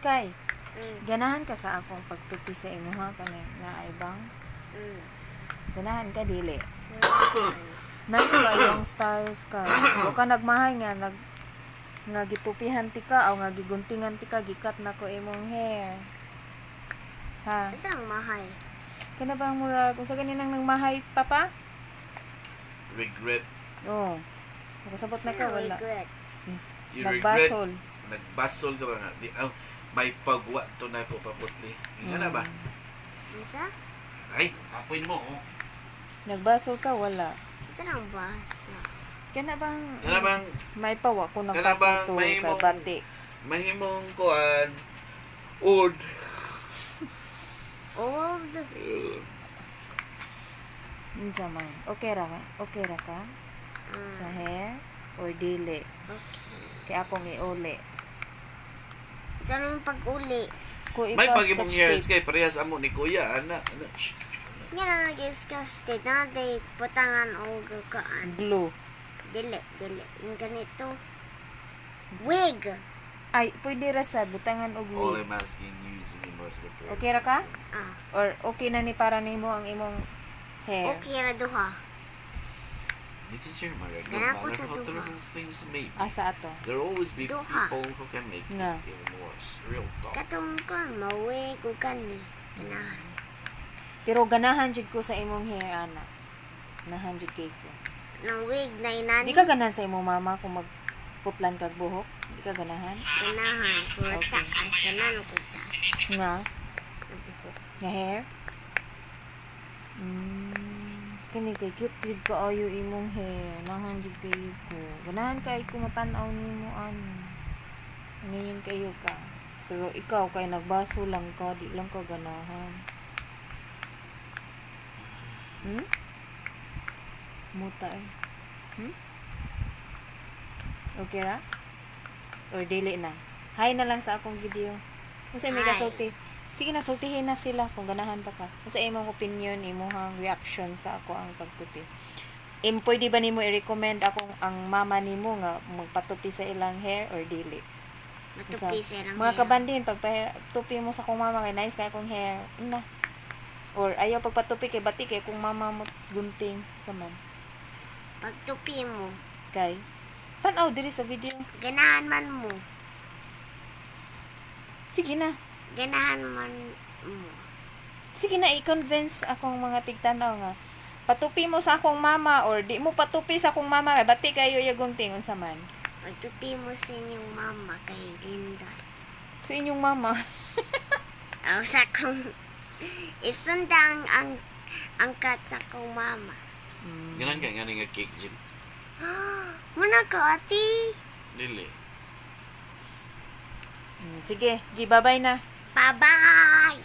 Kay, ganahan ka sa akong pagtupi sa imuha kani naay bangs? Ganahan ka, dili? Nice ba yung styles ka? Wa ka nagmahay nga nag nga gitupihan ti ka o nga giguntingan ti ka, gi-cut na ko imong hair. Ha? Asa ang mahay? Kana bang murag unsa gani nang nagmahay, papa? Regret. Oo. Nakasabot na ka Asa ang wala? regret? You regret. Nagbasol. Nagbasol ka ba nga? Di, oh, may pagwa to na ko paputli. Nga na ba? Unsa? Ay, kapoy mo. Oh. Nagbasol ka wala? Asa ang basa? Kana bang Kana bang may pawa ko Kana bang nagpatuto kay bati. Mahimong kuan old. Old. Unsa man? Okay ra ka? Okay ra ka? Sa hair or dili? Okay. Kay akong iuli. Asa ang pag-uli? Ko May ikaw, pag imong scotch hairs tape. kay parehas amo ni kuya ana ana. Shh, shh, ana. Nga na nag-discuss it. Na day putangan o kaan. Glue. Dili, dili. Yung ganito. Wig. Ay, pwede ra sa butangan og All wig. I'm asking you is remember the prayer. Okay ra ka? Ah. Or okay na ni para nimo ang imong hair? Okay ra duha. This is your mother. No Gana ko matter sa how duha. terrible things may be, Asa ato? there will always be Duha. people who can make Nga. it even worse. Real talk. Katong ko, mawig o kani. Ganahan. Pero ganahan jud ko sa imong hair, ana. Ganahan jud kay ko. Nang wig na inani. Di ka ganahan sa imong mama kung magputlan kag buhok? Di ka ganahan? Ganahan. Puro taas. Ganahan ko taas. Nga? Na buhok. Nga hair? Kani kay cute jud kaayo imong hair. Nahan jud kayo ko. Ganahan kay ko matan-aw nimo ano. Ngayon kayo ka. Pero ikaw kay nagbaso lang ka, di lang ka ganahan. Muta eh. Okay ra? Or dili na? Hi na lang sa akong video. Unsa may Hi. kasulti? Sige na, sultihin na sila kung ganahan pa ka. Unsa imong opinion, imong reaction sa ako ang pagtupi? Im pwede ba nimo i-recommend akong ang mama nimo nga magpatupi sa ilang hair or dili? Matupi sa ilang Mga hair. kabandin, pagpatupi mo sa akong mama kay nice kay akong hair. Na. Or ayaw pagpatupi kay bati kay kung mama mo gunting sa man. Pagtupi mo. Kay tan-aw diri sa video. Ganahan man mo. Sige na. Ganahan man mo. Sige na, i-convince akong mga tigtanaw nga patupi mo sa akong mama or di mo patupi sa akong mama kay bati kayo iya gunting, unsa man? Pagtupi mo sa inyong mama kay Linda. Sa inyong mama. Aw, sa akong isunda ang cut sa akong mama. Ganan ka nga nga cake, Jim. Muna ko, ati. Dili. Sige, gi bye-bye na. Bye-bye!